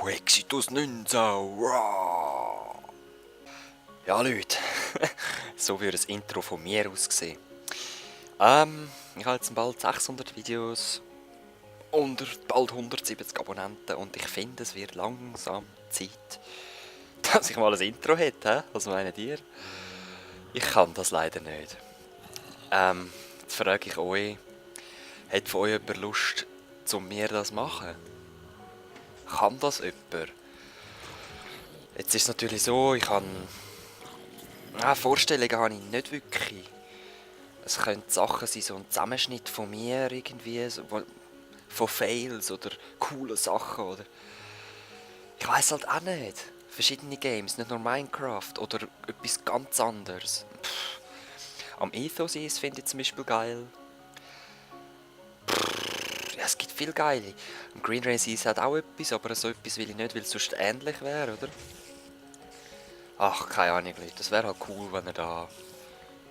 Exitus Ninja! Rah! Ja, Leute, so würde das Intro von mir aussehen. Ich habe jetzt bald 600 Videos und bald 170 Abonnenten und ich finde, es wird langsam Zeit, dass ich mal ein Intro hätte. Was meint ihr? Ich kann das leider nicht. Jetzt frage ich euch, hat von euch jemand Lust, mir das zu machen? Kann das jemand? Jetzt ist es natürlich so, ich habe... Vorstellungen habe ich nicht wirklich. Es könnten Sachen sein, so ein Zusammenschnitt von mir irgendwie, so, von Fails oder coolen Sachen oder... Ich weiß halt auch nicht. Verschiedene Games, nicht nur Minecraft oder etwas ganz anderes. Am Ethos finde ich zum Beispiel geil. Ja, es gibt viel geile. Am Green Race hat auch etwas, aber so etwas will ich nicht, weil es sonst ähnlich wäre, oder? Ach, keine Ahnung, Leute. Das wäre halt cool, wenn er da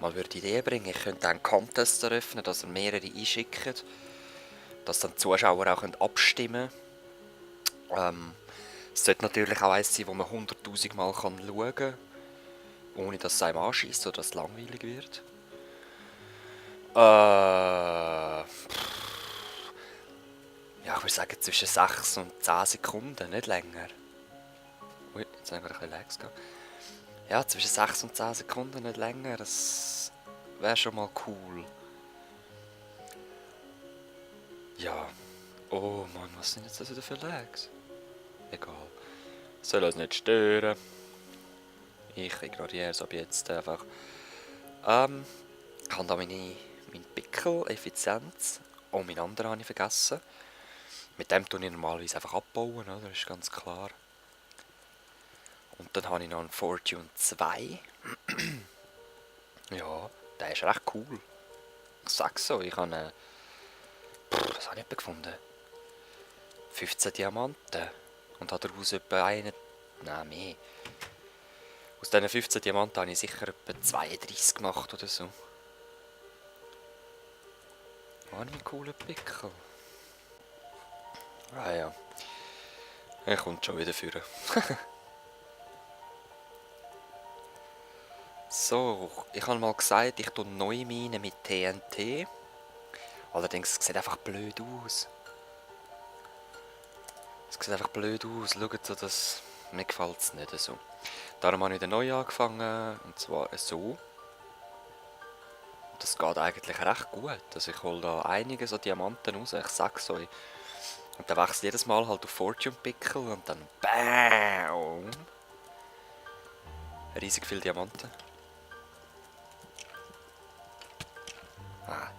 mal Ideen bringen. Ich könnte einen Contest eröffnen, dass er mehrere einschickt, dass dann die Zuschauer auch abstimmen können. Es sollte natürlich auch eins sein, wo man 100'000 Mal schauen kann, ohne dass es einem anschießt oder dass es langweilig wird. Ja, ich würde sagen zwischen 6 und 10 Sekunden, nicht länger. Ui, jetzt haben wir ein bisschen Lags gehabt. Ja, zwischen 6 und 10 Sekunden, nicht länger. Das wäre schon mal cool. Ja. Oh Mann, was sind jetzt das wieder für Lags? Egal. Soll uns nicht stören. Ich ignoriere es ab jetzt einfach. Ich habe da meinen Pickel, Effizienz. Oh, meinen anderen habe ich vergessen. Mit dem tue ich normalerweise einfach abbauen, oder? Das ist ganz klar. Und dann habe ich noch einen Fortune 2. Ja, der ist recht cool. Ich sag's so, ich habe einen... Was habe ich etwa gefunden? 15 Diamanten. Und habe daraus etwa einen... Nein, mehr. Aus diesen 15 Diamanten habe ich sicher etwa 32 gemacht oder so. Oh, ein cooler Pickel. Ah ja. Er kommt schon wieder führen. So, ich habe mal gesagt, ich tue neue Minen mit TNT. Allerdings, es sieht einfach blöd aus. Es sieht einfach blöd aus. Schaut so, das... Mir gefällt es nicht so. Darum habe ich wieder neu angefangen. Und zwar so. Das geht eigentlich recht gut. Also ich hole da einige so Diamanten raus, ich sag's euch. Und dann wechselt jedes Mal halt auf Fortune Pickel und dann BAM! Riesig viele Diamanten.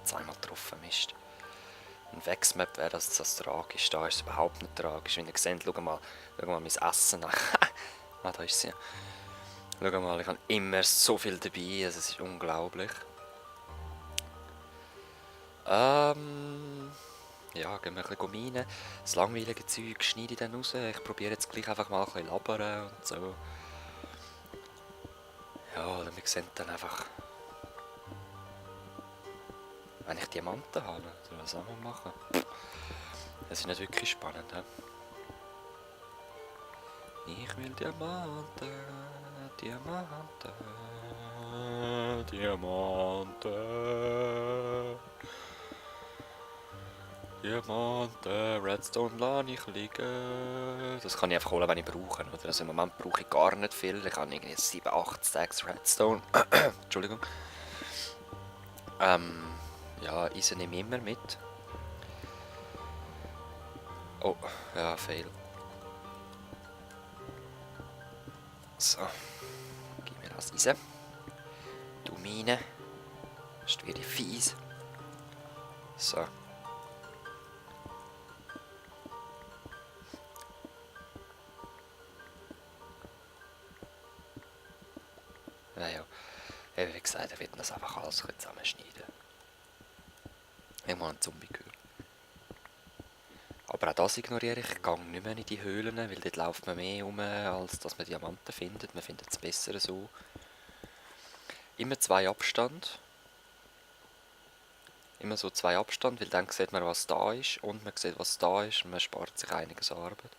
Zweimal getroffen, Mist. Ein Wechsmap wäre das tragisch. Da ist es überhaupt nicht tragisch. Wie ihr seht, schau mal mein Essen an. Da ist sie. Schau mal, ich habe immer so viel dabei, also es ist unglaublich. Ja, gehen wir ein bisschen minen. Das langweilige Zeug schneide ich dann raus. Ich probiere jetzt gleich einfach mal ein bisschen labern und so. Ja, wir sehen dann einfach, wenn ich Diamanten habe, oder was soll man machen? Das ist nicht wirklich spannend, he? Ich will Diamanten, Diamanten, Diamanten. Diamanten, Redstone lasse ich liegen. Das kann ich einfach holen, wenn ich brauche. Oder? Also im Moment brauche ich gar nicht viel. Ich habe irgendwie 7, 8 Stacks Redstone. Entschuldigung. Ja, Eisen nehme ich immer mit. Oh, ja, fail. So. Gib mir das Eisen. Du Mine. Das ist wieder fies. So. Naja, wie gesagt, er wird das einfach alles zusammenschneiden. Ich habe mal einen Zombie gehört. Aber auch das ignoriere ich. Ich gehe nicht mehr in die Höhlen, weil dort läuft man mehr rum, als dass man Diamanten findet. Man findet es besser so. Immer 2 Abstand. Immer so 2 Abstand, weil dann sieht man, was da ist und man sieht, was da ist und man spart sich einiges Arbeit.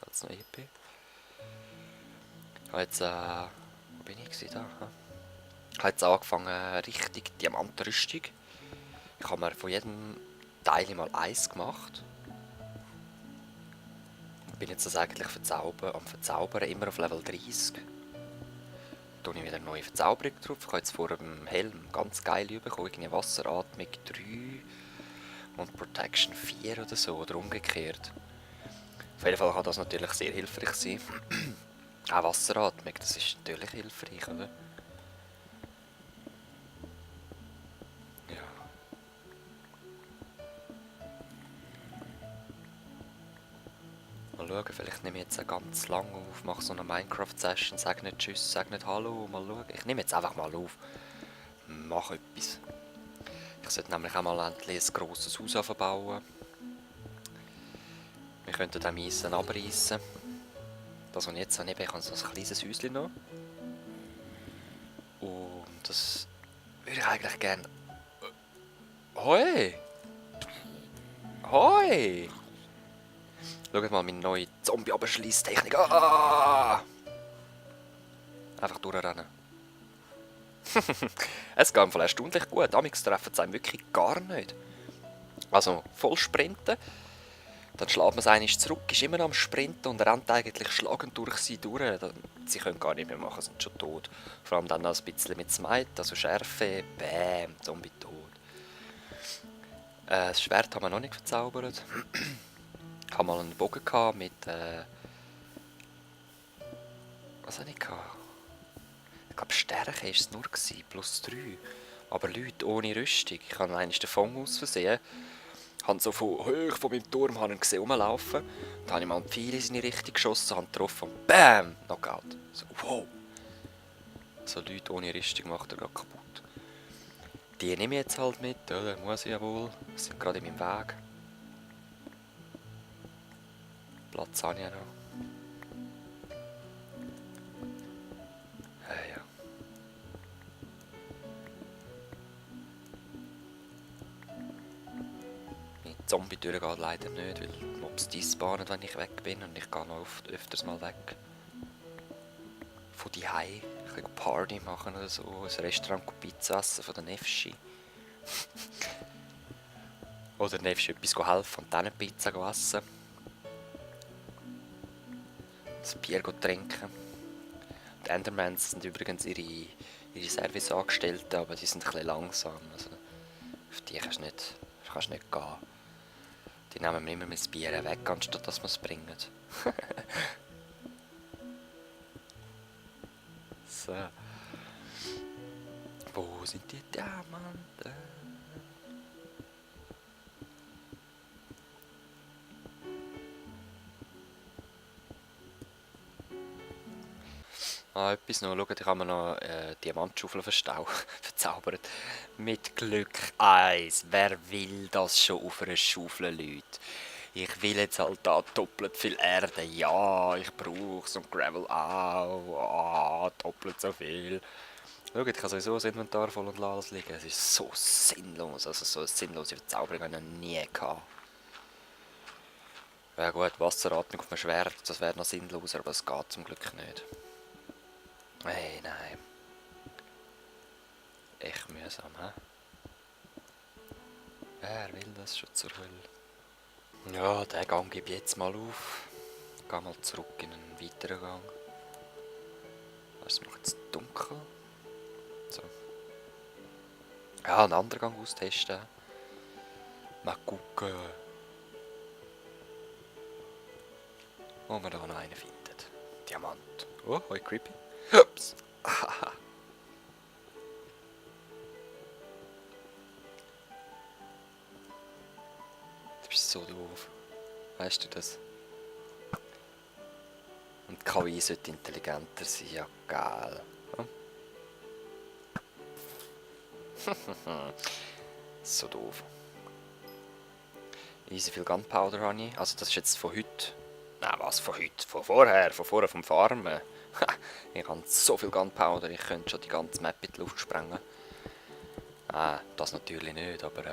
Jetzt noch EP. Ich habe jetzt, wo bin ich gewesen, da? Ich habe jetzt angefangen, richtig Diamantenrüstung. Ich habe mir von jedem Teil mal eins gemacht. Und bin jetzt das eigentlich am Verzaubern, immer auf Level 30. Da habe ich wieder eine neue Verzauberung drauf. Ich habe jetzt vor dem Helm ganz geil bekommen. Irgendwie Wasseratmung 3 und Protection 4 oder so, oder umgekehrt. Auf jeden Fall kann das natürlich sehr hilfreich sein. Auch Wasseratmung, das ist natürlich hilfreich, oder? Ja. Mal schauen, vielleicht nehme ich jetzt auch ganz lang auf, mache so eine Minecraft-Session, sage nicht Tschüss, sage nicht Hallo, mal schauen. Ich nehme jetzt einfach mal auf. Mache etwas. Ich sollte nämlich auch mal endlich ein grosses Haus aufbauen. Wir könnten den Eisen abreißen. Das, was ich jetzt habe, ich habe so ein kleines Häuschen noch. Und das würde ich eigentlich gerne... Hoi! Hoi! Schaut mal meine neue Zombie-Abschliesstechnik an! Einfach durchrennen. Es geht im Fall erstaunlich gut. Amix treffen es einem wirklich gar nicht. Also voll sprinten, dann schlägt man es einmal zurück, ist immer am Sprinten und rennt eigentlich schlagend durch sie durch. Sie können gar nicht mehr machen, sind schon tot. Vor allem dann noch ein bisschen mit Smite, also Schärfe, bäm, Zombie tot. Das Schwert haben wir noch nicht verzaubert. Ich hatte mal einen Bogen mit... was hatte ich? Ich glaube Stärke war es nur, plus 3. Aber Leute ohne Rüstung. Ich habe einmal den Fong aus Versehen. Ich habe so von hoch von meinem Turm gesehen rumlaufen. Dann habe ich mal einen Pfeil in seine Richtung geschossen, habe getroffen und BAM! Knockout. So, wow! So Leute ohne Rüstung macht er gerade kaputt. Die nehme ich jetzt halt mit, oder? Muss ich ja wohl. Die sind gerade in meinem Weg. Platz habe ich ja noch. Ja. Meine Zombie-Tür geht leider nicht, weil die Mobs spawnen, wenn ich weg bin. Und ich gehe noch öfters mal weg. Von die Hause. Ich kann Party machen oder so. Ein Restaurant Pizza essen von der Nefschi. Oder Nefschi etwas helfen und dann eine Pizza essen. Das Bier trinken. Die Endermans sind übrigens ihre Serviceangestellten, aber die sind ein bisschen langsam. Also auf die kannst du nicht gehen. Die nehmen mir immer mein Bier weg, anstatt dass wir es bringen. So. Wo sind die Diamanten? Etwas noch. Schaut, ich habe mir noch Diamantschaufel verzaubert. Mit Glück 1. Wer will das schon auf einer Schaufel, Leute? Ich will jetzt halt da doppelt viel Erde. Ja, ich brauche so ein Gravel auch. Doppelt so viel. Schaut, ich habe sowieso das Inventar voll und alles liegen. Es ist so sinnlos. Also so eine sinnlose Verzauberung habe ich noch nie gehabt. Ja gut, Wasseratmung auf dem Schwert, das wäre noch sinnloser, aber es geht zum Glück nicht. Hey, nein. Echt mühsam, hä? Wer will das schon zur Hölle? Ja, den Gang gebe ich jetzt mal auf. Ich gehe mal zurück in einen weiteren Gang. Es macht jetzt dunkel. So. Ja, einen anderen Gang austesten. Mal gucken, wo man da noch einen findet. Diamant. Oh, hoi, creepy. Ups. Du bist so doof. Weißt du das? Und die KI sollte intelligenter sein. Ja, geil. So doof. Easy viel Gunpowder habe ich. Also das ist jetzt von heute. Nein, was von heute? Von vorher vom Farmen. Ich habe so viel Gunpowder, ich könnte schon die ganze Map in die Luft sprengen. Das natürlich nicht, aber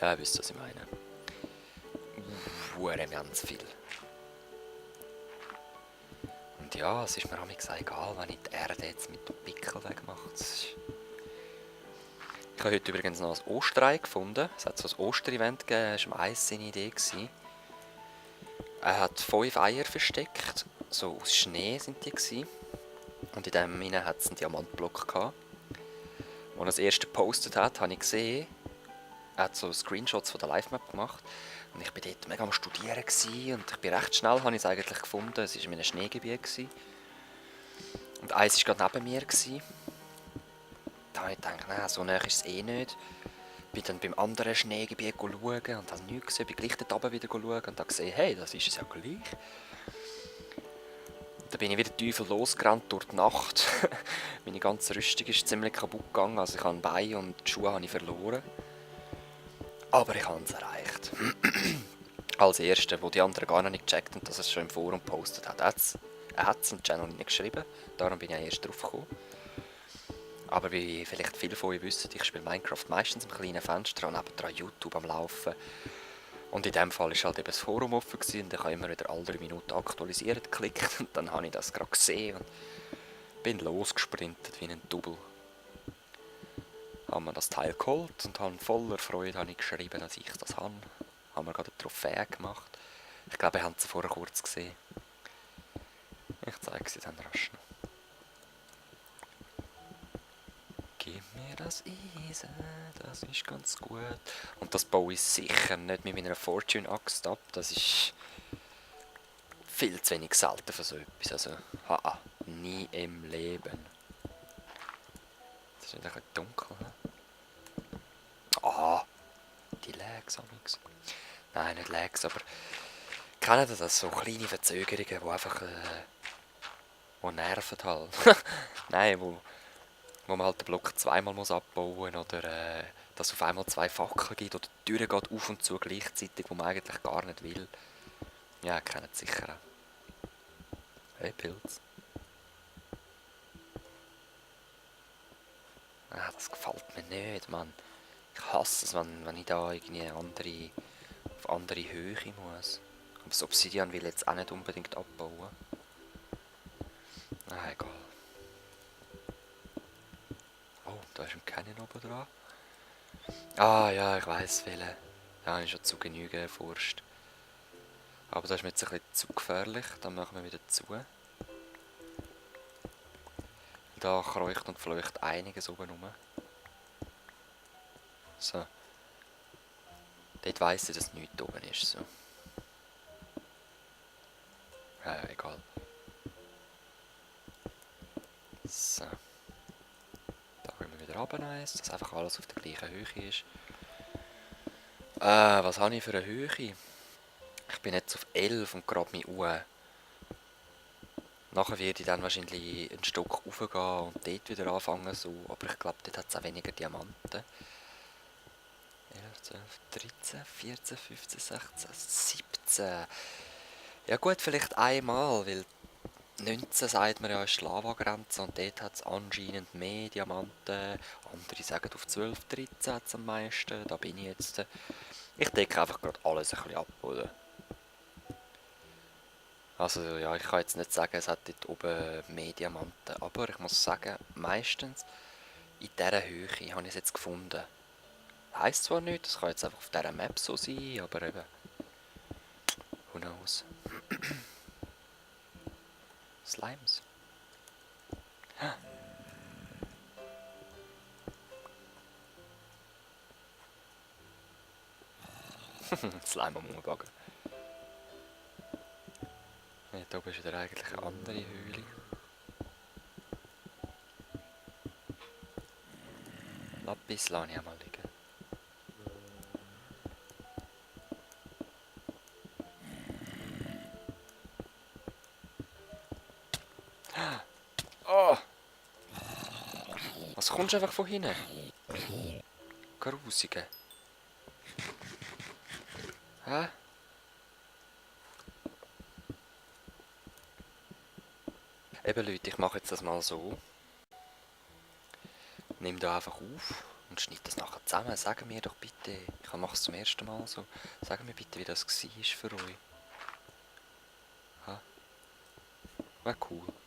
ja, ihr wisst, was ich meine. Wir haben zu viel. Und ja, es ist mir auch egal, wenn ich die Erde jetzt mit dem Pickel wegmache. Ich habe heute übrigens noch ein Osterei gefunden. Es hat so ein Osterevent gegeben, das war Eis seine Idee. Er hat 5 Eier versteckt, so aus Schnee sind die gewesen. Und in dem hinein hat es einen Diamantblock gehabt. Als er das erste gepostet hat, habe ich gesehen, er hat so Screenshots von der Live-Map gemacht. Und ich war dort mega am Studieren und ich bin recht schnell, habe ich es eigentlich gefunden. Es war in einem Schneegebiet gewesen. Und eins war gerade neben mir gewesen. Da habe ich gedacht, nein, so nah ist es eh nicht. Bin dann beim anderen Schneegebiet schauen und habe nichts gesehen. Bin gleich dort oben wieder schauen und habe gesehen, hey, das ist es ja gleich. Dann bin ich wieder Teufel losgerannt durch die Nacht. Meine ganze Rüstung ist ziemlich kaputt gegangen, also ich habe ein Bein und die Schuhe habe ich verloren. Aber ich habe es erreicht. Als Erster, wo die anderen gar noch nicht gecheckt haben, dass er es schon im Forum gepostet hat. Er hat es im Channel nicht geschrieben, darum bin ich erst drauf gekommen. Aber wie vielleicht viele von euch wissen, ich spiele Minecraft meistens im kleinen Fenster und nebendran YouTube am Laufen. Und in dem Fall war halt eben das Forum offen und ich habe immer wieder alle 3 Minuten aktualisiert geklickt und dann habe ich das gerade gesehen und bin losgesprintet wie ein Double. Haben wir das Teil geholt und haben voller Freude habe ich geschrieben, dass ich das habe. Haben wir gerade eine Trophäe gemacht. Ich glaube, ihr habt sie vorher kurz gesehen. Ich zeige sie dann rasch noch. Gib mir das Eisen, das ist ganz gut. Und das baue ich sicher nicht mit meiner Fortune-Axt ab. Das ist viel zu wenig selten für so etwas. Also, nie im Leben. Das ist nicht ein bisschen dunkel. Die Lags amigs. Nein, nicht Lags, aber kennt ihr das? So kleine Verzögerungen, die einfach die nerven halt. Nein, wo man halt den Block zweimal muss abbauen muss oder dass es auf einmal 2 Fackeln gibt oder die Tür geht auf und zu gleichzeitig, wo man eigentlich gar nicht will. Ja, kennt ihr sicher auch. Hey, Pilz. Das gefällt mir nicht, Mann. Ich hasse es, wenn ich da irgendwie auf andere Höhe muss. Aber das Obsidian will ich jetzt auch nicht unbedingt abbauen. Egal. Oh, da ist ein Canyon oben dran. Ja, ich weiss welchen. Da habe ich schon zu Genüge erforscht. Aber das ist mir jetzt ein bisschen zu gefährlich. Dann machen wir wieder zu. Da kreucht und fleucht einiges oben rum. So. Dort weiss ich, dass nichts oben ist. So. Ja, egal. So. Da gehen wir wieder runter, dass einfach alles auf der gleichen Höhe ist. Was habe ich für eine Höhe? Ich bin jetzt auf 11 und gerade meine Uhr. Nachher werde ich dann wahrscheinlich einen Stock raufgehen und dort wieder anfangen. So. Aber ich glaube, dort hat es auch weniger Diamanten. 11, 12, 13, 14, 15, 16, 17. Ja gut, vielleicht einmal, weil 19 sagt man ja ist die Lavagrenze und dort hat es anscheinend mehr Diamanten. Andere sagen auf 12, 13 hat es am meisten. Da bin ich jetzt. Ich decke einfach gerade alles ein bisschen ab, oder? Also ja, ich kann jetzt nicht sagen, es hat dort oben mehr Diamanten, aber ich muss sagen, meistens in dieser Höhe habe ich es jetzt gefunden. Heisst zwar nicht, das kann jetzt einfach auf dieser Map so sein, aber eben, who knows. Slimes. Slime am Umbagen. Ja, da oben ist wieder eigentlich eine andere Höhle. Lapis lasse ich einmal liegen. Oh! Was kommst du einfach von hinten? Grusige. Hä? Eben Leute, ich mache jetzt das mal so. Nimm da einfach auf und schneide das nachher zusammen. Sagen mir doch bitte, ich mache es zum ersten Mal so. Sagen mir bitte, wie das war für euch. Ha? Wäre cool.